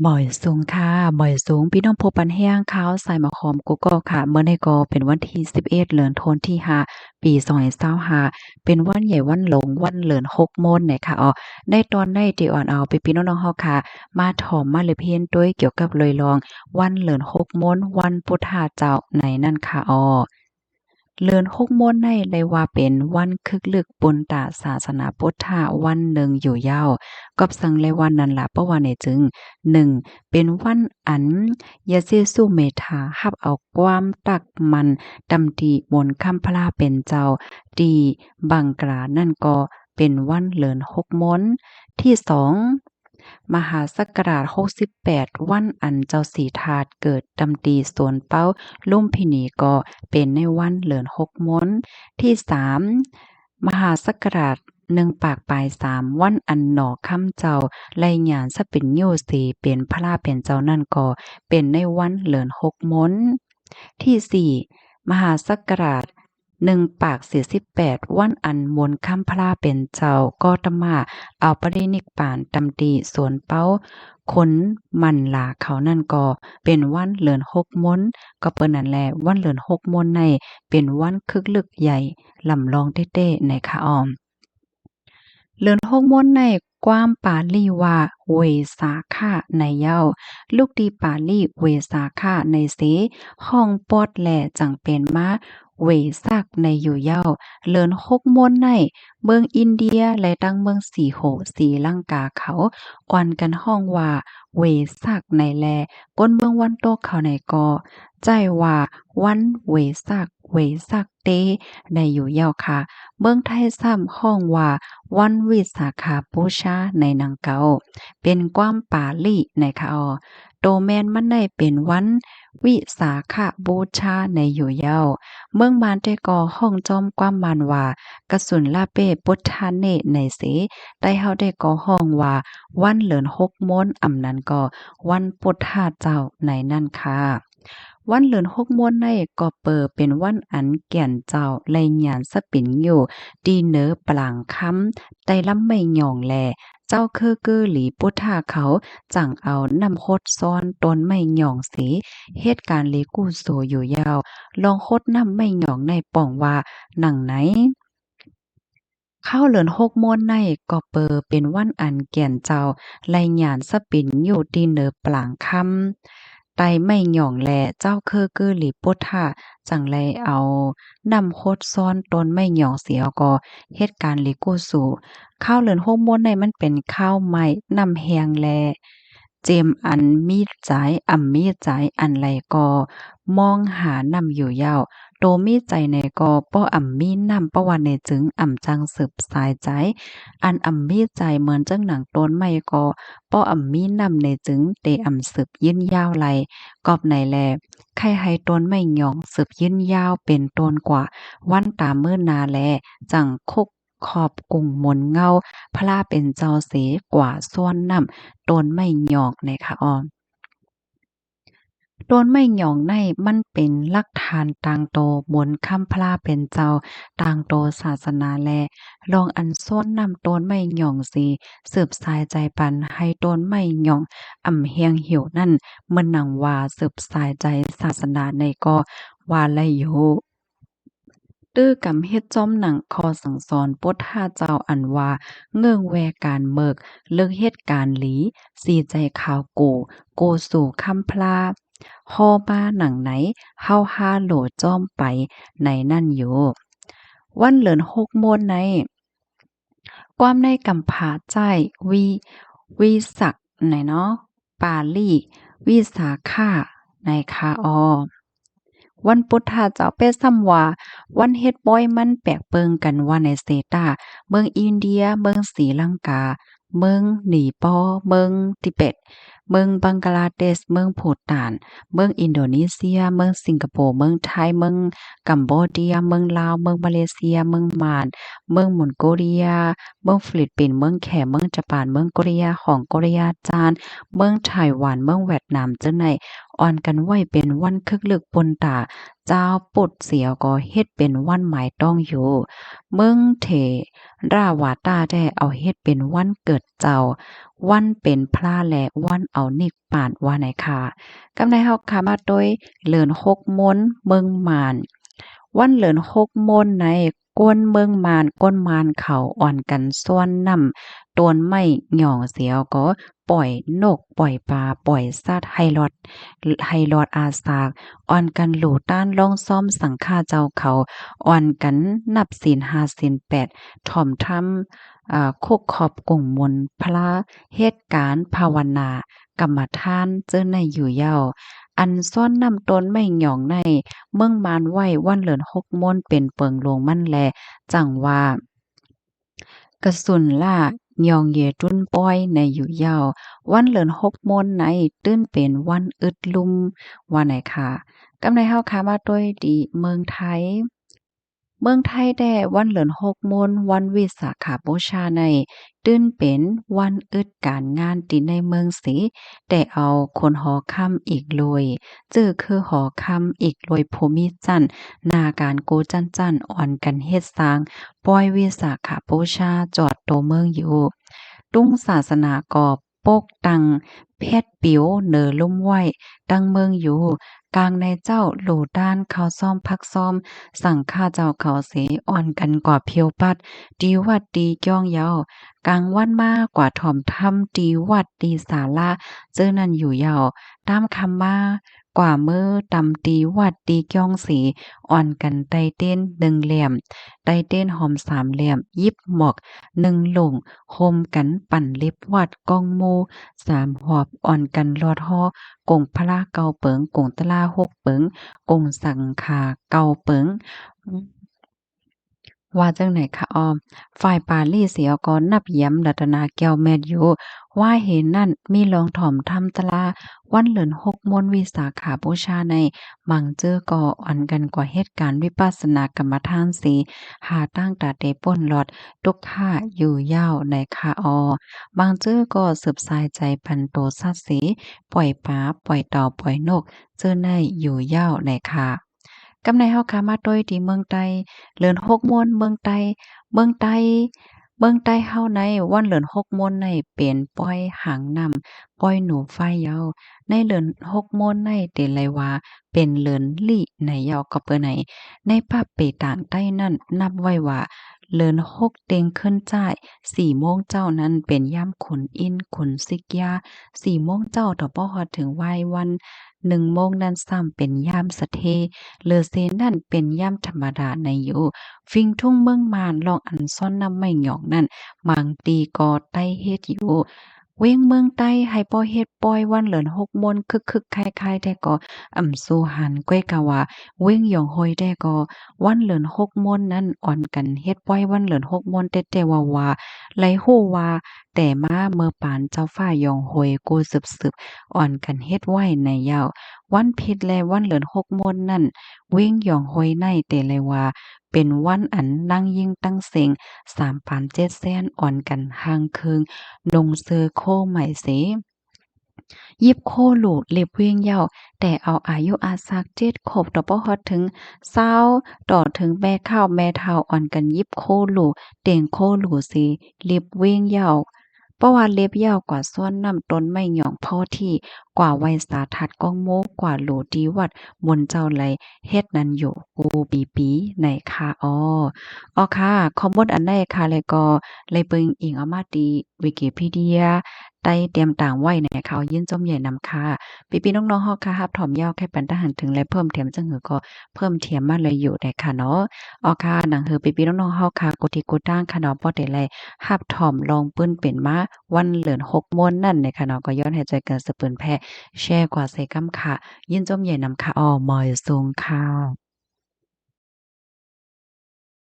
ໝອຍສູງຄ່ະ ໝອຍສູງ ພີ່ນ້ອງຜູ້ປັນແຮງ ຂ່າວສາຍໝາກຫອມກຸກອກຄ່ະ. ມື້ນີ້ກໍເປັນວັນທີສິບເອັດ ເດືອນທັນວາ ປີສອງພັນຊາວຫ້າ ເປັນວັນໃຫຍ່ ວັນຫຼວງ ວັນເລີນຫົກມົນນະຄະເອາະ. ໃນຕອນໃນທີ່ອອນເອົາ ພີ່ໆນ້ອງໆເຮົາຄ່ະ ມາຖອມມາເລີຍເພນໂດຍກ່ຽວກັບເລື່ອງວັນເລີນຫົກມົນ ວັນພຸດທະເຈົ້າໃນນັ້ນຄ່ະເອາະ. ເລີນຫົກມົນໃນໄດ້ວ່າເປັນວັນຄຶກລຶກປຸນຕາສາສະໜາພຸດທະວັນໜຶ່ງຢູ່ຍາວ. ກອບສັງແລວ່ານັ້ນລະ ເພາະວ່າໃນຈຶ່ງ ໜຶ່ງ ເປັນວັນອັນ ຍາເຊສຸເມທາຮັບເອົາຄວາມຕັກໝັ້ນຕຳຕິມົນຄຳພະລາເປັນເຈົ້າ ທີ່ບັງກະລານັ້ນກໍເປັນວັນເລີນຫົກມົນ. ທີສອງ ມະຫາສັກກະລາດຫົກສິບແປດ ວັນອັນເຈົ້າສີທາດເກີດຕຳຕິສວນເປົາລຸມພິນີກໍເປັນໃນວັນເລີນຫົກມົນ. ທີສາມ ມະຫາສັກກະລາດໜຶ່ງປາກປາຍສາມ ວັນອັນໜໍຄຳເຈົ້າໄລຍານສະປິນຍູເສເປັນພະລາເປັນເຈົ້ານັ້ນກໍເປັນໃນວັນເລີນຫົກມົນ. ທີສີ່ ມະຫາສັກກະລາດໜຶ່ງປາກສີ່ສິບແປດ ວັນອັນມົນຄຳພະລາເປັນເຈົ້າກໍຕະມາເອົາປະລິນິບປານຕຳຕິສວນເປົາຄົນມັນລາເຂົານັ້ນກໍເປັນວັນເລີນຫົກມົນ. ກໍເປັນນັ້ນແຫຼະ ວັນເລີນຫົກມົນໃນເປັນວັນຄຶກລຶກໃຫຍ່ ລຳລອງເຕ້ໆໃນຄະອອມ. ເລີນຫົກມົນໃນ ຄວາມປາລີວ່າ ເວສາຂະໃນເຍົາ ລຸກທີ່ປາລີເວສາຂະໃນເສ ຫ້ອງປອດແລ ຈັ່ງເປັນມາເວສັກໃນຢູ່ເຍົາ. ເລີນຫົກມົນໃນ ເມືອງອິນເດຍ ແລະ ທັງເມືອງສີໂຫ ສີລັງກາເຂົາ ກວນກັນຮ້ອງວ່າ ເວສັກໃນແລ. ຄົນເມືອງວັນຕົກເຂົາໃນກໍໃຈວ່າ ວັນເວສັກ ເວສັກເຕ ໃນຢູ່ເຍົາຄ່ະ. ເມືອງໄທຊ້ຳຮ້ອງວ່າ ວັນວິສາຂະບູຊາໃນນຳເກົ່າ ເປັນຄວາມປາລີໃນຄະເອາະ. ໂຕແມ່ນມັນໃນເປັນວັນວິສາຂະບູຊາໃນຢູ່ເຍົາ. ເມືອງມານແຕ່ກໍຮ້ອງຈ້ອມຄວາມມານວ່າ ກະສຸນລາເປປຸດທາເນ ໃນເສ. ໄທເຮົາແຕ່ກໍຮ້ອງວ່າ ວັນເລີນຫົກມົນ ອຳນັ້ນກໍວັນພຸດທະເຈົ້າໃນນັ້ນຄ່ະ. ວັນເລີນຫົກມົນໃນກໍເປີເປັນວັນອັນແກ່ນເຈົ້າໄລຍານສະປິນຢູ່ທີ່ເໜີປາງຄຳ ໃຕ້ລຳໄມ້ຫຍ້ອງແລ ເຈົ້າເຄີກືລີພຸດທະເຂົາຈັ່ງເອົານ້ຳຫົດຊ້ອນຕົ້ນໄມ້ຫຍ້ອງເສ ເຮັດການລີກຸສົລຢູ່ເຍົາ. ລອງຫົດນ້ຳໄມ້ຫຍ້ອງໃນປ່ອງວ່າໜັງໃນ. ຄາວເລີນຫົກມົນໃນກໍເປີເປັນວັນອັນແກ່ນເຈົ້າໄລຍານສະປິນຢູ່ທີ່ເໜີປາງຄຳ ໃຕ້ໄມ້ຫຍ້ອງແລ ເຈົ້າເຄີກືລີພຸດທະຈັ່ງໄລເອົານ້ຳຫົດຊ້ອນຕົ້ນໄມ້ຫຍ້ອງເສ ແລ້ວກໍເຮັດການລີກຸສຸ. ຄາວເລີນຫົກມົນໃນມັນເປັນຄາວໄມ້ນ້ຳແຫ້ງແລ ເຈັມອັນມີໃຈ ອຳມີໃຈ ອັນໃດກໍມອງຫານ້ຳຢູ່ເຍົາ. ໂຕມີໃຈໃນກໍບໍ່ອຳມີນ້ຳ ເພາະວ່າໃນຈຶ່ງອຳຈັ່ງສືບສາຍໃຈ. ອັນອຳມີໃຈເໝືອນຈັ່ງໜັງຕົ້ນໄມ້ກໍບໍ່ອຳມີນ້ຳ ໃນຈຶ່ງເຕອຳສືບຍືນຍາວໄລ. ກອບໃນແລ ໃຄ່ໃຫ້ຕົ້ນໄມ້ຫຍ້ອງສືບຍືນຍາວເປັນຕົ້ນກວ່າວັນຕາມື້ໜ້າແລ ຈັ່ງຄຸກ ຂອບກຸງມົນເງົາພະລາເປັນເຈົ້າເສ ກວ່າສວນນ້ຳຕົ້ນໄມ້ຫຍ້ອງໃນຄະອອນ. ຕົ້ນໄມ້ຫຍ້ອງໃນມັນເປັນຫຼັກຖານຕາງໂຕມົນຄຳພະລາເປັນເຈົ້າ ຕາງໂຕສາສະໜາແລ ລອງອັນສວນນ້ຳຕົ້ນໄມ້ຫຍ້ອງເສ ສືບສາຍໃຈປັນໃຫ້ຕົ້ນໄມ້ຫຍ້ອງອຳແຮງຫິວນັ້ນ ເໝືອນໜັງວ່າສືບສາຍໃຈສາສະໜາໃນກໍວ່າໄດ້ຢູ່. ຕື້ກຳເຮັດຈ້ອມໜັງຂໍ້ສັ່ງສອນພຸດທະເຈົ້າອັນວ່າ ເງື່ອງແວ່ການເມີກ ເລີກເຮັດການລີ ສີໃຈຂາວໂກ ໂກສູ່ຄຳພລາ ຫໍ່ມາໜັງໃນ ເຮົາຮາໂຫຼຈ້ອມໄປໃນນັ້ນຢູ່. ວັນເລີນຫົກມົນໃນ ຄວາມໃນກຳພາໃຈ ວິ ວິສັກໃນເນາະ ປາລີ ວິສາຂະໃນຄະອອ. ວັນພຸດທະເຈົ້າ ແປຊ້ຳວ່າ ວັນເຮັດປ້ອຍມັນແປກເປິງກັນວ່າໃນເສຕາ ເມືອງອິນເດຍ ເມືອງສີລັງກາ ເມືອງນີປໍ ເມືອງຕິເບັດ ເມືອງບັງກະລາເດດ ເມືອງພູຕານ ເມືອງອິນໂດນີເຊຍ ເມືອງສິງກະໂປ ເມືອງໄທ ເມືອງກຳໂບເດຍ ເມືອງລາວ ເມືອງມາເລເຊຍ ເມືອງມານ ເມືອງມົງໂກເລຍ ເມືອງຟີລິບປິນ ເມືອງແຂ ເມືອງຈະປານ ເມືອງໂກເລຍ ຂອງໂກເລຍຈານ ເມືອງໄຕ້ຫວັນ ເມືອງຫວຽດນາມ ເຈົ້າໃນ ອ່ອນກັນໄວ້ເປັນວັນຄຶກລຶກປຸນຕາ. ຊາວພຸດເສຍກໍເຮັດເປັນວັນໝາຍຕ້ອງຢູ່. ເມືອງເຖລະວາຕະແທ້ເອົາເຮັດເປັນວັນເກີດເຈົ້າ, ວັນເປັນພະ ແລະ ວັນເອົານິບປານ ວ່າໃນຄະ. ກຳໃນເຮົາຄະມາໂຕຍເລີນຫົກມົນເມືອງມານ. ວັນເລີນຫົກມົນໃນ ຄົນເມືອງມານ, ຄົນມານເຂົາອ່ອນກັນສວນນ້ຳຕົ້ນໄມ້ຫຍ້ອງເສຍກໍ ປ່ອຍນົກ, ປ່ອຍປາ, ປ່ອຍສັດໃຫ້ລອດ, ໃຫ້ລອດອາສາກ, ອ່ອນກັນຫຼູຕານລອງຊອມສັງຄະເຈົ້າເຂົາ, ອ່ອນກັນນັບສິນຫ້າສິນແປດ, ຖ່ອມທຳ, ອາ, ຄຸກຂອບກຸງມົນພະ, ເຮັດການພາວະນາກຳມະຖານເຈີໃນຢູ່ເຍົາ. ອັນສວນນ້ຳຕົ້ນໄມ້ຫຍ້ອງໃນເມືອງມານໄວ້ວັນເລີນຫົກມົນເປັນເປິງຫຼວງມັນແລ ຈັ່ງວ່າ ກະສຸນລະຍອງເຢຕຸນປ່ອຍໃນຢູ່ເຍົາ. ວັນເລີນຫົກມົນໃນ ຕື່ນເປັນວັນອຶດລຸ່ມ ວ່າໃນຄະ. ກຳໃນເຮົາຄະມາໂຕຍທີ່ເມືອງໄທ. ເມືອງໄທແທ້ ວັນເລີນຫົກມົນ ວັນວິສາຂະບູຊາໃນ ຕື່ນເປັນວັນອຶດການງານທີ່ໃນເມືອງເສ ແຕ່ເອົາຄົນຫໍຄຳອີກໂລຍ ຈື່ຄືຫໍຄຳອີກໂລຍ ພູມິຈັນ ນາການກູຈັນຈັນ ອ່ອນກັນເຮັດສ້າງ ປ່ອຍວິສາຂະບູຊາຈອດໂຕເມືອງຢູ່. ຕຸງສາສະໜາກໍປົກຕັ້ງແພດປິວເນີລຸ່ມໄວ້ຕັ້ງເມືອງຢູ່. ກາງໃນເຈົ້າ ຫຼູຕານເຂົ້າຊ້ອມພັກຊ້ອມ ສັງຄະເຈົ້າເຂົາເສ ອ່ອນກັນກວ່າຜິວປັດ ຕີວັດຕີກຽງເຍົາ. ກາງວັນມາກວ່າຖ່ອມທຳ ຕີວັດຕີສາລາ ເຈີນັ້ນຢູ່ເຍົາ. ຕາມຄ່ຳມາ ກວ່າມື້ຕຳຕີວັດຕີກຽງເສ ອ່ອນກັນໄຕ່ເຕັ້ນໜຶ່ງແຫຼ້ມ ໄຕ່ເຕັ້ນຫອມສາມແຫຼ້ມ ຫຍິບໝອກໜຶ່ງລຸງ ໂຮມກັນປັ່ນເລັບວັດກ້ອງໝູ່ສາມຮອບ ອ່ອນກັນລອດຫໍ ກົງພະລາເກົ້າເປິງ ກົງຕະລາຫົກເປິງ ກົງສັງຄາເກົ້າເປິງ ວ່າຈັ່ງໃດຄະອໍ? ຝ່າຍປາລີເສຍກໍນັບຢາມລັດຕະນາແກ້ວແມ່ນຢູ່. ວ່າເຫນນັ້ນ ມີລອງຖ່ອມທຳຕະລາ ວັນເລີນຫົກມົນວິສາຂະບູຊາໃນ ມັງຈື່ກໍອ່ອນກັນກວ່າເຮັດການວິປັດສະນາກຳມະຖານເສ ຫາຕັ້ງຕາເຕປົ້ນລອດ ຕຸກຂະຢູ່ເຍົາໃນຄະອໍ. ມັງຈື່ກໍສືບສາຍໃຈປັນໂຕສັດເສ ປ່ອຍປາ ປ່ອຍເຕົ່າ ປ່ອຍນົກ ເຈີໃນຢູ່ເຍົາໃນຄະ. ກຳໃນເຮົາຄະມາໂຕຍທີ່ເມືອງໃຕ້ ເລີນຫົກມົນເມືອງໃຕ້ ເມືອງໃຕ້ ເມືອງໃຕ້ເຮົາໃນວັນເລີນຫົກມົນໃນເປັນປ່ອຍຫາງນ້ຳ ປ່ອຍໜູໄຟເຍົາ. ໃນເລີນຫົກມົນໃນເຕໄລວ່າເປັນເລີນລີ້ໃນເຍົາກໍເປີໃນ ໃນປາບເປຕາງໃຕ້ນັ້ນນັບໄວ້ວ່າ ເລີນຫົກເຕັງຂຶ້ນຈ້າຍ ສີ່ໂມງເຊົ້ານັ້ນເປັນຍາມຂຸນອິນ ຂຸນສິກຢາ ສີ່ໂມງເຊົ້າຕໍ່ບໍ່ຮອດເຖິງວາຍວັນ ໜຶ່ງໂມງນັ້ນຊ້ຳເປັນຍາມສະເທ ເລີເຊນັ້ນເປັນຍາມທຳມະດາໃນຢູ່. ວິງທຸງເມືອງມານ ລອງອັນຊ້ອນນ້ຳໄມ້ຫຍ້ອງນັ້ນ ບາງຕີກໍໄດ້ເຮັດຢູ່. ເວງເມືອງໃຕ້ໃຫ້ບໍ່ເຮັດປ່ອຍວັນເລີນຫົກມົນ ຄຶກໆຄ້າຍໆແທ້ກໍອຳຊູຫັນ ກ້ວຍກະວ່າ ເວງຢອງໂຮຍແທ້ກໍວັນເລີນຫົກມົນນັ້ນ ອ່ອນກັນເຮັດປ່ອຍວັນເລີນຫົກມົນແທ້ໆວ່າໆ ໄລຮູ້ວ່າ ແຕ່ມາເມີປານເຈົ້າຟ້າຢອງໂຮຍກູສືບໆ ອ່ອນກັນເຮັດໄວ້ໃນເຍົາ. ວັນຜິດແລະວັນເລີນຫົກມົນນັ້ນ ເວງຢອງໂຮຍໃນເຕໄລວ່າ ເປັນວັນອັນນາງຍິງຕັ້ງເສັງ ສາມປານເຈັດແສນ ອ່ອນກັນຮ່າງເຄິ່ງ ນຸ່ງເສື້ອໂຄ້ໄໝເສ ຫຍິບໂຄ້ຫຼູເລັບເວງເຍົາ ແຕ່ເອົາອາຍຸອາສັກເຈັດຂວບຕໍ່ບໍ່ຮອດເຖິງຊາວ ຕໍ່ເຖິງແມ່ເຖົ້າແມ່ເຖົ້າ ອ່ອນກັນຫຍິບໂຄ້ຫຼູ ເຕັງໂຄ້ຫຼູເສ ເລັບເວງເຍົາ. ເພາະວ່າເລັບເຍົາກວ່າສວນນ້ຳຕົ້ນໄມ້ຫຍ້ອງພໍທີ່ ກວ່າໄຫວ້ສາທັດກ້ອງໂມ ກວ່າຫຼູຕີວັດ ບຸນເຈົ້າໄລເຮັດນັ້ນຢູ່ ກູປີໆໃນຄະອໍ. ອໍ ຄ່ະ ຂໍ້ມູນອັນໃດຄະ ແລະ ກໍໄດ້ເບິ່ງອີງເອົາມາທີ່ວິກິພີເດຍ ໄດ້ຕຽມຕາງໄວ້ໃນຄະ ຍິນຊົມໃຫຍ່ນຳຄ່ະ. ພີ່ໆນ້ອງໆເຮົາຄ່ະ ຮັບຖອມເຍົາໃຫ້ປັນຕາຫາກເຖິງ ແລະ ເພີ່ມແຖມຈັ່ງໃດກໍເພີ່ມແຖມມາໄດ້ຢູ່ໃນຄະເນາະ. ອໍ ຄ່ະ ໜັງເຮີພີ່ໆນ້ອງໆເຮົາຄ່ະ ກົດຕິດກົດຕາມຄະເນາະ ພໍໄດ້ຮັບຖອມລອງປຶ້ນເປັນມາ ວັນເລີນຫົກມົນນັ້ນນະຄະເນາະ ກໍຍ້ອນໃຫ້ຊ່ອຍກັນສະເປີນແຜ່ ແຊກວ່າໃສ່ກຳຄະ ຍິນຊົມໃຫຍ່ນຳຄະ ອໍ ໝາຍສູງຄ່ະ.